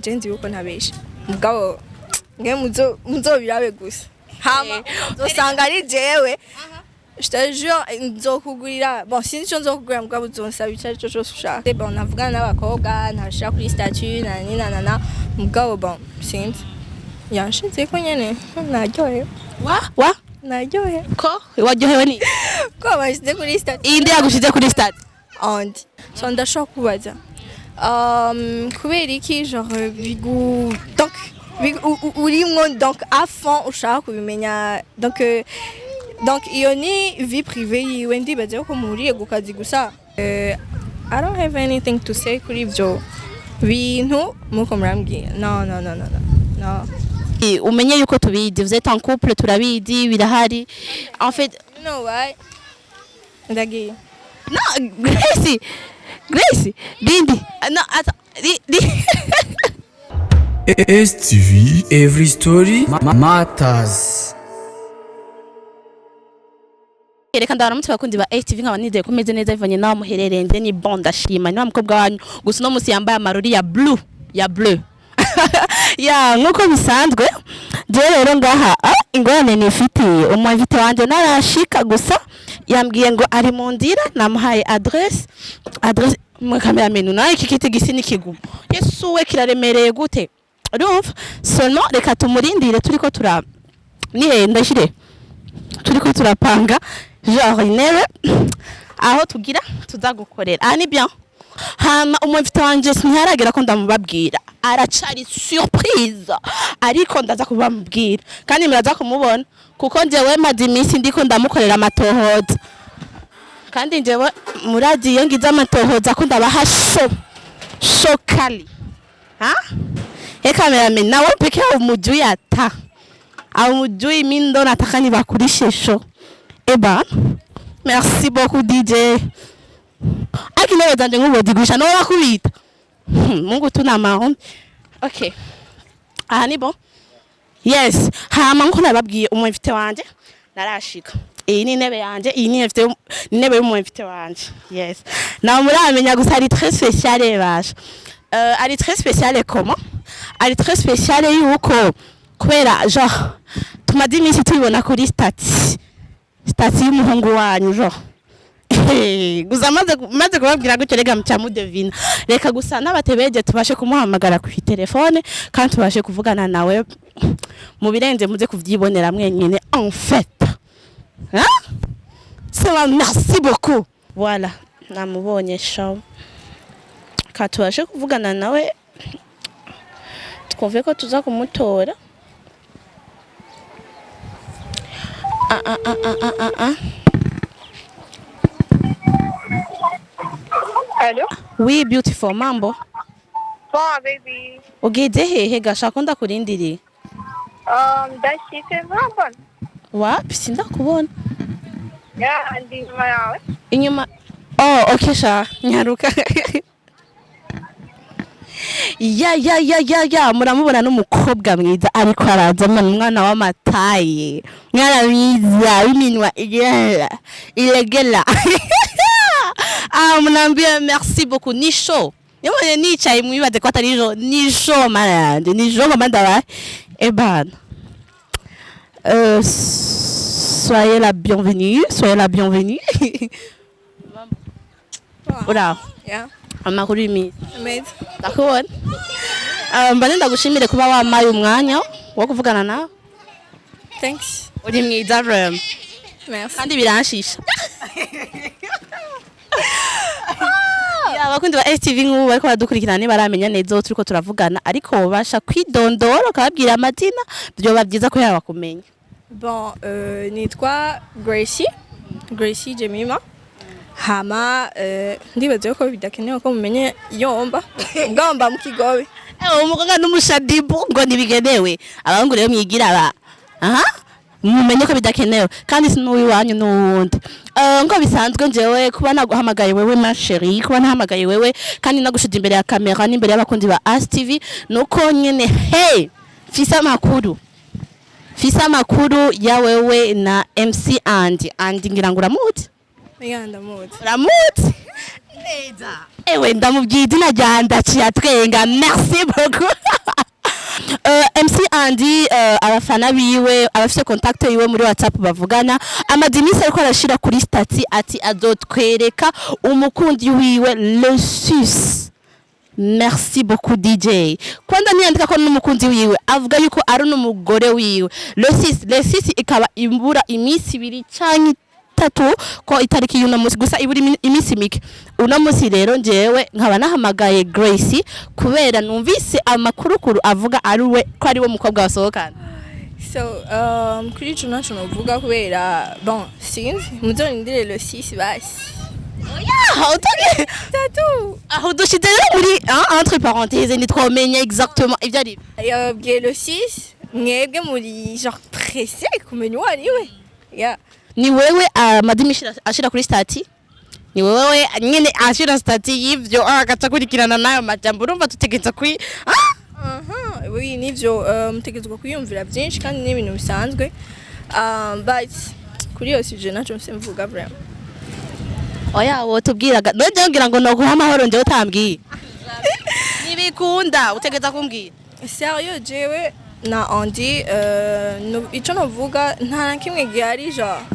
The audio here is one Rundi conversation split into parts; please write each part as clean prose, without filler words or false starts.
Je nzi yuko ntabesha, mugabo mwe muzobirabe gusa, hama uzosanga ari jewe. Je te jure, nzokugurira. Bon, sinzi ico nzokugurira, mugabo uzonsaba ico ari cyo cyose ushaka. Bon, navugana n'abakobwa, ntashira kuri statut na ni na na na, mugabo bon, sinzi, yanshizeko nyene, naryohewe. Wa wa? Naryohewe. Ko waryohewe ni Ko bashize kuri statut. Inde yagushize kuri statut? Andi. So ndashobora kubaza, kubera iki genre bigu donc urimwo donc à fond, ushaka kubimenya? Donc iyo ni vie privée yiwe. Ndibaza ko muhuriye ku kazi gusa. I don't have anything to say kuri ivyo bintu muko murambwira. No, no, no, no, no, no. Umenye yuko tubizi, vous êtes en couple, turabizi, birahari en fait. You know why? Ndagiye. No, Grace, Grace, Dindi, no, attends, di. STV Every Story Matters. Reka ndabaramutse abakunzi ba STV, nkaba nizeye ko meze neza bivanye n'aho muherereye. Nje ni bon, ndashima. Ni wa mukobwa wanyu gusa uno musi yambaye amarori ya blue, ya bleu ya nkuko bisanzwe. Je rero ngaha, ingorane nifitiye umu invité wanje narashika, gusa yambwiye ngo ari mu nzira. Namuhaye adresse, adresse mu cameraman. Nawe iki kiti gisi nikigumu, Yesu we, kiraremereye gute? Urumva, seulement reka tumurindire, turiko tura nihe ndashire, turiko turapanga genre intebe aho tugira tuza gukorera. Aha ni bien. Hama umu invité wanje ntiharagera ko ndamubabwira, aracari surprise, ariko ndaza kubamubwira kandi muraza kumubona, kuko njyewe maze iminsi ndiko ndamukorera amatohoza, kandi njyewe murazi iyo ngize amatohoza ko ndabaha show, show kali. Ha, he cameraman, nawe peke haumjui, hata haumjui, mi ndo nataka nibakulishe show. Eba, merci beaucoup DJ. Ariko intebe zanje nk'ubu zigurisha no bakubita. Mungu tuna maombi. Okay. Aha ni bon. Yes, hama nko nababwiye, umu invité wanje narashika. Iyi ni intebe yanje, iyi ni intebe y'umu invité wanje. Yes. Na muramenya gusa ari très spécial basha. Ari très spécial comment? Ari très spécial yuko kubera genre tumaze iminsi tubibona kuri statut y'umuhungu wanyu, genre gusa maze kubabwira gutyo, rega muca mudevina. Reka gusa n'abatebeje tubashe kumuhamagara ku telefone kandi tubashe kuvugana nawe mu birenze, muze kuvyibonera mwenyine en fait, hein? Ça va, merci beaucoup. Voilà, namubonye show, ka tubashe kuvugana nawe, twumve ko tuza kumutora. Ah, ah, ah, ah, ah, ah, ah. Allô? Oui, beautiful, mambo? Bon, baby. Ugeze hehe gashaka ndakurindiriye? Ndashitse, murambona? Wapi, sindakubona. Ya, ndi inyuma yawe. Inyuma? Oh, okay, sha nyaruka. Ya ya ya ya ya, muramubona n'umukobwa mwiza ariko araza, umwana w'amataye, mwana mwiza w'iminwa igera iregera. Ah, munaambia merci beaucoup. Ni show yabonye nicaye, mwibaze ko atari jo, ni show mana yanje, ni show mama ndabaye. Ebana, soyez la bienvenue, soyez la bienvenue. Uraho? Yeah. Amakuru y'iminsi? Amazing. Ndakubona. Mbane ndagushimire kuba wamaye umwanya wo kuvugana nawe. Thanks. Uri mwiza vraiment. Merci. Kandi biranshisha. Ya, abakundi ba STV nk'ubu bariko baradukurikirana ntibaramenya neza uwo turiko turavugana, ariko wobasha kwidondora ukababwira amazina, vyoba byiza kubera bakumenya. Bon, nitwa Gracie, Gracie Jemima. Hama ndibaza yuko bidakenewe ko mumenye yomba. Ngomba mu Kigobe. Ewe, umukobwa n'umushadibu ngo ntibigenewe. Abahungu rero mwigira ba aha, mumenye ko bidakenewe, kandi si n'uwiwanyu n'uwundi. Nko bisanzwe, njewe kuba naguhamagaye wewe, ma chérie, kuba nahamagaye wewe kandi nagushize imbere ya kamera n'imbere y'abakunzi ba As TV, nuko nyene hey, mfise amakuru, mfise amakuru ya wewe na MC Andy. Andy ngira ngo uramuzi? Yeah, ndamuzi. Uramuzi neza. Ewe, ndamubwiye izina rya ndaciye atwenga. Merci beaucoup. Andi, abafana biwe, abafite contact yiwe muri WhatsApp bavugana, amaze iminsi ariko arashira kuri statut ati azotwereka umukunzi wiwe le 6. Merci beaucoup, DJ. Kwanza ntiyandika ko n'umukunzi wiwe, avuga yuko ari n'umugore wiwe le 6. Le 6 ikaba ibura iminsi 2 canke 3, ko itariki y'uno munsi gusa ibura iminsi mike. Uno munsi rero njyewe nkaba nahamagaye Grace kubera numvise amakuru kuru avuga ari we, ko ari we mukobwa basohokana. So kuri ico naco novuga kubera bon, sinzi, muzorindire le 6 basi. Aho utoge. Tatu. Aho dushize rero muri entre parenthèses, ntitwomenya exactement ibyo ari byo. Yababwiye le 6, mwebwe muri genre pressé kumenya uwo ari we, yeah. Ni wewe amadimi ashira kuri statut, ni wewe nyene ashira statut y'ivyo, agaca akurikirana n'ayo majambo. Urumva tutegereza kwi Aha, oui, nivyo, mutegerezwa kwiyumvira byinshi kandi ni ibintu bisanzwe, but kuri iyo sujet naco mfise mvuga vraiment. Oya, wotubwiraga none ngira ngo noguha amahoro njyewe utambwiye ntibikunda, utegereza kumbwira. Sérieux, jewe na Andy, ico novuga nta na kimwe gihari genre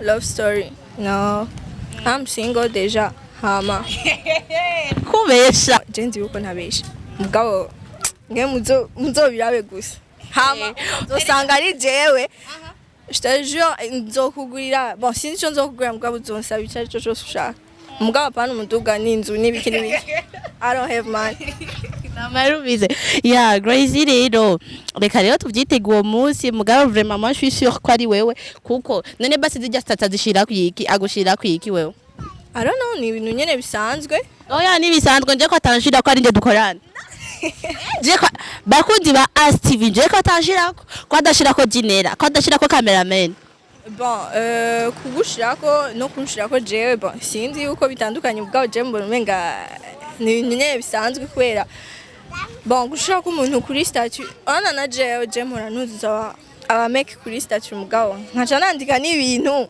love story. No, I'm single déjà. Hama Kubesha. Je nzi yuko ntabesha, mugabo mwe muzobirabe gusa, hama uzosanga ari jewe. Je te jure, nzokugurira, bon, sinzi ico nzokugurira, mugabo uzonsaba ico ari cyo cyose ushaka, mugabo apana umuduga n'inzu n'ibiki n'ibiki. I don't have money. Namarubize ya Grace. Rero reka rero tuvyitege uwo munsi, mugabo vraiment moi je suis sûre ko ari wewe, kuko none basi zijya statut zishira kwiki, agushira kwiki wewe? I don't know, ni ibintu nyene bisanzwe. Oya, nibisanzwe nje ko atanshira ko ari nje dukorana, nje ko bakundi ba As TV, nje ko atanshirako, ko adashirako Jinera, ko adashirako cameraman. Bon, kugushirako no kunshirako jewe, bon, sinzi yuko bitandukanye, ubwaho jewe mbona umenga ni ibintu nyene bisanzwe, kubera bon, gushirako umuntu kuri statut, urabona na jewe je mpora nuzuza abameki kuri statut, mugabo nkaca nandika n'ibintu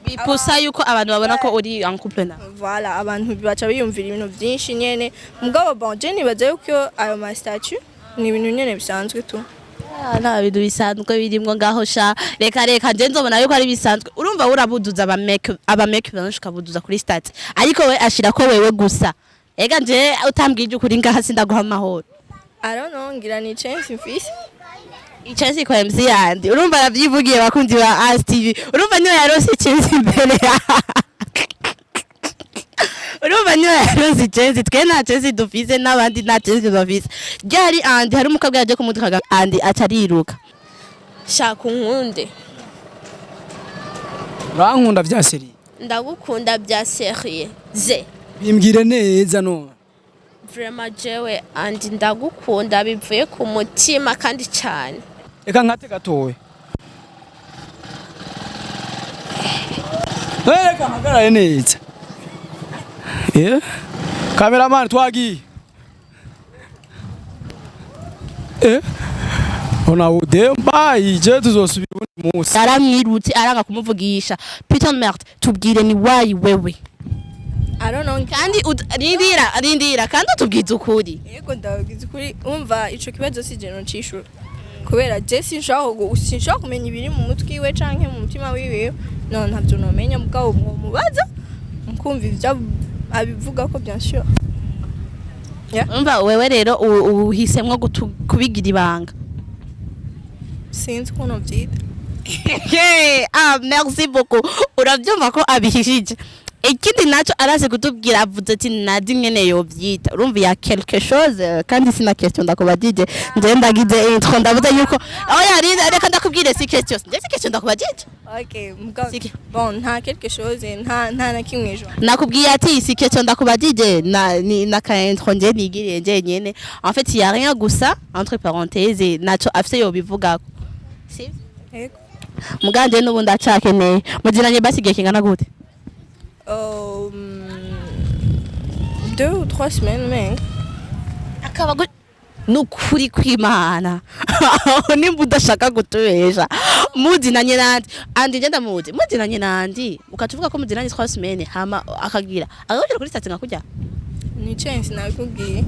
Bipusa yuko abantu babona ko uri en couple na Voilà, abantu baca biyumvira ibintu byinshi nyene, mugabo bon, je nibaza yuko ayo ma statut ni ibintu nyene bisanzwe tu. Ah, nta bintu bisanzwe birimwo ngaho sha. Reka reka, nje nzobona yuko ari bisanzwe. Urumva urabuduza abameke benshi, ukabuduza kuri statut, ariko we ashira ko wewe gusa. Ega nje utambwije ukuri ngaha sindaguha amahoro. I don't know, ngira ni chance mfise. Ichansi kwa MC yandi, urumva aravyivugiye. Bakunzi ba As TV, urumva niyo yarose chance imbere, urumva niyo yarose chance. Twe nta chance dufise, n'abandi nta chance bafise. Ryari Andi hari umukobwa yaje kumudukaga, Andi aca ariruka. Shaka unkunde. Urankunda vya sérieux? Ndagukunda bya sérieux ze. Bimbwire neza none. Vraiment, jewe Andi ndagukunda bivuye ku mutima kandi cyane. Reka nkate gatoya. Reka mpagarare neza. Cameraman, twagiye. Ona udemba ije, tuzosubira ubundi munsi. Yaramwirutse, aranga kumuvugisha. Putain de merde, tubwire ni wayi wewe. I don't know. Kandi rindira, rindira, kandi utubwize ukuri. Yego, ndababwiza ukuri. Umva, ico kibazo si je nocishura, kubera je sinshobora kumenya ibiri mu mutwe iwe canke mu mutima wiwe. No, ntavyo nomenya, mugabo mwomubaza mukumva ivyo abivuga ko, bien sûr. Umva, wewe rero uhisemwo kubigira ibanga. Sinzi ukuntu vyita. Ah, merci beaucoup. Urabyumva ko abihishije. Ikindi naco araze kutubwira, avuze ati nadi nyene yovyita. Urumva ya quelque chose, kandi sina question ndakubajije. Nje ndagize intro, ndavuze yuko oya, reka ndakubwire, si question, nje si question ndakubajije. Okay, mugabo Siki. bon, nta quelque chose, nta na kimwe jo. Nakubwiye ati si question ndakubajije, na ni na ka intro nje nigiriye nje nyene. En fait, il y a rien gusa, entre parenthèses, naco afise yobivugako. Si Yego. muganje n'ubundi acakeneye mugiranye basi igihe kingana gute? 2 ou 3 semaines menga. Akaba nukuri kw'Imana, aho nimba udashaka kutubesha, muzinanye nandi? Andi ngenda muzi muzinanye nandi, ukaca uvuga ko muzinanye 3 semaines, hama akagira agashira kuri statut nka kurya. Ni chance nabikubwiye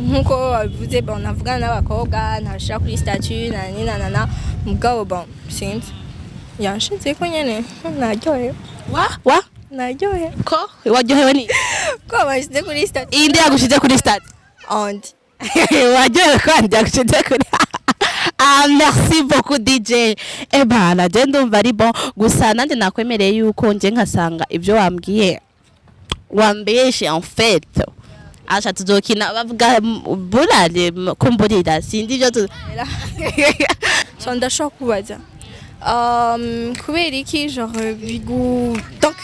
nkuko wabivuze. Bon, navugana n'abakobwa, ntashira kuri statut na ni na na na, mugabo bon, sinzi, yanshize ko nyene naryohewe. Wa wa? Naryohewe. Ko waryohewe ni Ko bashize kuri statut. Inde yagushize kuri statut? Andi. Waryohewe kandi yagushize kuri. Ah, merci beaucoup DJ. Eh bana, je ndumva ari bon, gusa nanjye nakwemereye yuko nje nkasanga ibyo wambwiye wambeshe. En fait, asha tuzokina bavuga burare kumburira, sindi ibyo tu. So ndashobora kubaza, kubera iki genre bigu donc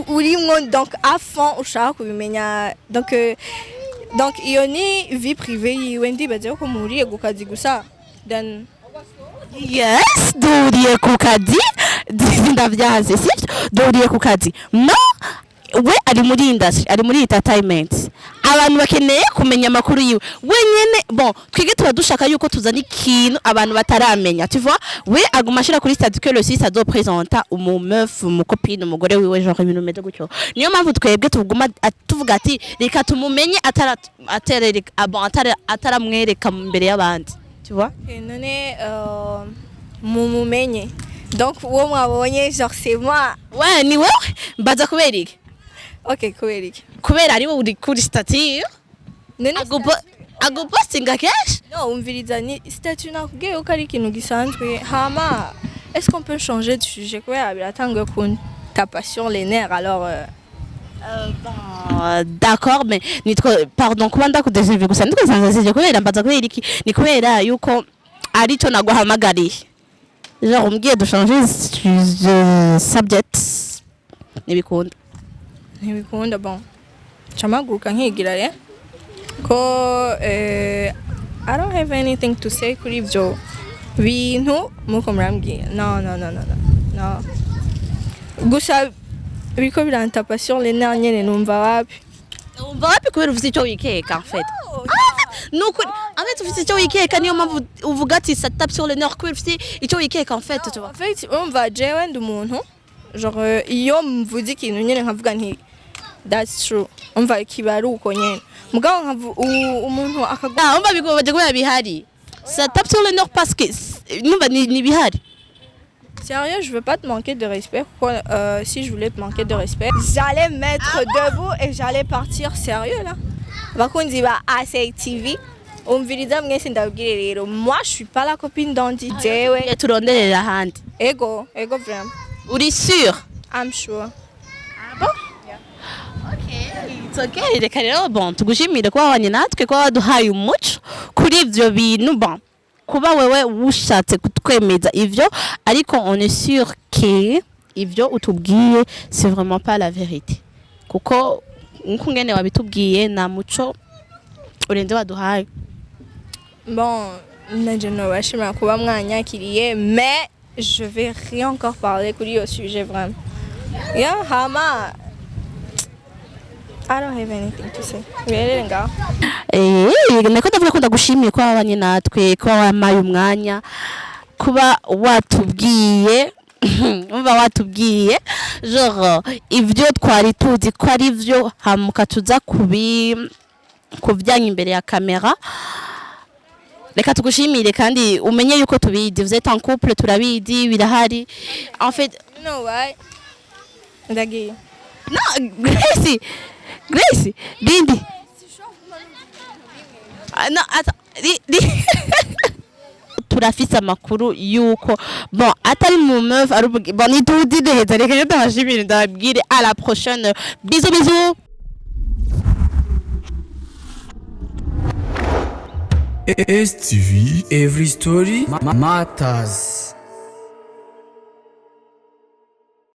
urimwo donc à fond ushaka kubimenya? Donc iyo ni vie privée yiwe. Ndibaza yuko muhuriye ku kazi gusa, then. Yes, duhuriye ku kazi, ndavyazi, sivyo? Duhuriye ku kazi. No, we ari muri industry, ari muri entertainment, abantu bakeneye kumenya amakuru yiwe wenyene. Bon, twige tuba dushaka yuko tuzana ikintu abantu bataramenya, tu vois? We aguma ashira kuri statut que le 6 azopresenta umu meuf, umu copine, umugore wiwe, genre ibintu bimeze gutyo. Niyo mpamvu twebwe tuguma tuvuga ati reka tumumenye atara aterereka, ah, bon, atara ataramwereka imbere y'abandi, tu vois? Okay, none mumumenye, donc uwo mwabonye genre c'est moi? We ni wewe. Mbaza kubera iki? Okay, kubera iki? Kubera ari wowe uri kuri statut. None Agupostinga kenshi. No, umviriza, ni statut nakubwiye yuko ari ikintu gisanzwe. Hama est-ce qu'on peut changer de sujet, kubera biratanguye kuntapa sur les nerfs, alors Ah, d'accord, mais nitwo, pardon kuba ndakudesive, gusa nitwo sanzasije kubera mbaza kubera iki, ni kubera yuko arico naguhamagariye. Genre umbwiye duchange subject, ntibikunda. Ntibikunda. Bon, ncamaguruka nkigira re ko I don't have anything to say kuri ibyo bintu muko murambwira. No, no, no, no, no, no, gusa biriko birantapa sur les nerfs nyene, numva wapi. Umva wapi kubera ufite icyo wikeka. En fait, nukuri, en fait ufite icyo wikeka, niyo mpamvu uvuga ati ça tape sur le nerf, kubera ufite icyo wikeka en fait, tu vois? En fait, umva, jewe ndi umuntu genre iyo mvuze ikintu nyene nkavuga nti that's true, umva, kiba ari uko nyene. Mugabo umuntu akagu. Ah, umva, bikubabaje kubera bihari. Ça tape sur le nerf parce que numva ni bihari. Sérieux, je veux pas te manquer de respect. Pourquoi, si je voulais te manquer de respect, j'allais me mettre debout et j'allais partir. Sérieux là. Bakunzi ba ASA TV. Umviriza mwese, ndabwire rero. Moi, je suis pas la copine d'Andy, jewe. Turonderera ahandi. Ego, ego vraiment. Uri sûr? I'm sure. It's okay. Reka rero, bon, tugushimire kuba wabanye natwe, kuba waduhaye umuco kuri ivyo bintu. Bon, kuba wewe ushatse kutwemeza ivyo, ariko on est sûr que ivyo utubwiye c'est vraiment pas la vérité, kuko nkuko ngene wabitubwiye, nta muco urenze waduhaye. Bon, nanje nobashimira kuba mwanyakiriye, mais je vais rien encore parler kuri iyo sujet vraiment. Yeah, hama I don't have anything to say. Biherere ngaho. Eh, niko ndavuga ko ndagushimiye kuba wabanye natwe, kuba wamaye umwanya, kuba watubwiye, umva, watubwiye genre ibyo twari tuzi ko ari byo, hamuka tuza kubyanya imbere ya kamera. Reka tugushimire kandi umenye yuko tubizi, vous êtes en couple, turabizi, birahari en fait. You know what? Ndagiye. No, Grace, Grace, Dindi. Ah, no, ata, turafise amakuru yuko, bon, atari mu meuf ari bon, ntituzi neza. Reka rero ndabashimire, ndababwire à la prochaine, bisous bisous. STV Every Story Matters.